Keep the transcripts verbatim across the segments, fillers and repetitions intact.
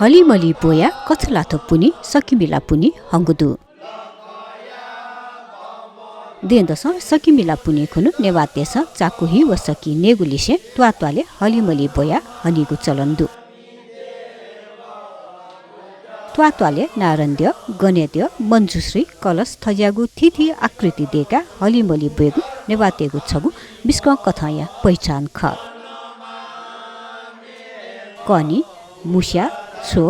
हलिमलि ब्वया कछलाथ्व पुन्हि सकिमिला पुन्हि हंगु दु। दँय्‌दसं सकिमिला पुन्हि खुन्हु नेवाःतय्‌सं चाकुहि व सकी नयेगु लिसें त्वाःत्वालय् हलिमलि ब्वया हनीगु चलन दु। त्वाःत्वालय् नारायणद्यः, गणेद्यः, मञ्जुश्री, कलश थज्याःगु थीथी आकृति दय्‌काः हलिमलि ब्वयेगु नेवाःतय्‌गु छगू मिसकं कथंया पहिचान खः। कःनि, मुस्या, छ्व,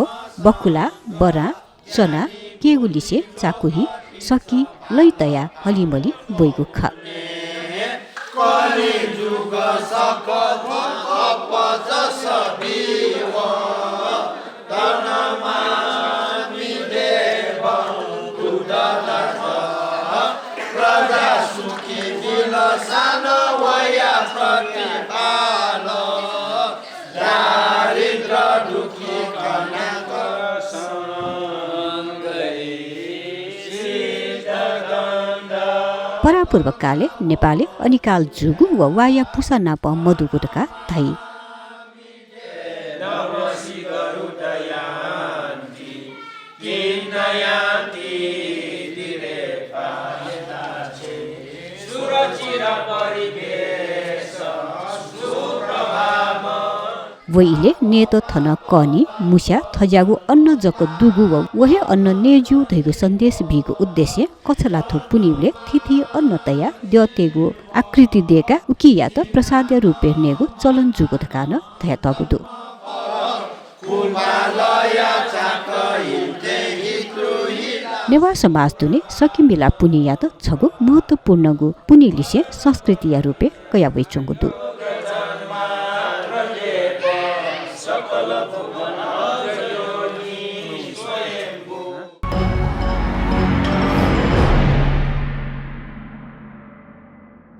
बकुला, बरां, चना, केगु लिसे, चाकुहि, सकी, लँय् तयाः हलिमलि ब्वइगु खः। परापूर्वकालय् नेपालय् अनिकाल जूगु व वाया पुसा नापं मदुगु धकाः धाइ। व इलय् नयेत थन कःनि, मुस्या थज्याःगु अन्न जक दुगु व व हे अन्न नयेज्यू धइगु सन्देश बीगु उद्देश्यं कछलाथ्व पुन्हिबलय् थीथी अन्न तयाः द्यःतय्‌गु आकृति दय्‌काः उकियात प्रसादया रूपय् नयेगु चलन जूगु धकाः नं धयातःगु दु। नेवाः समाज दुने सकिमिला पुन्हियात छगू महत्त्वपूर्णगु पुन्हि लिसें संस्कृतिया रूपय् कयावइच्वंगु दु।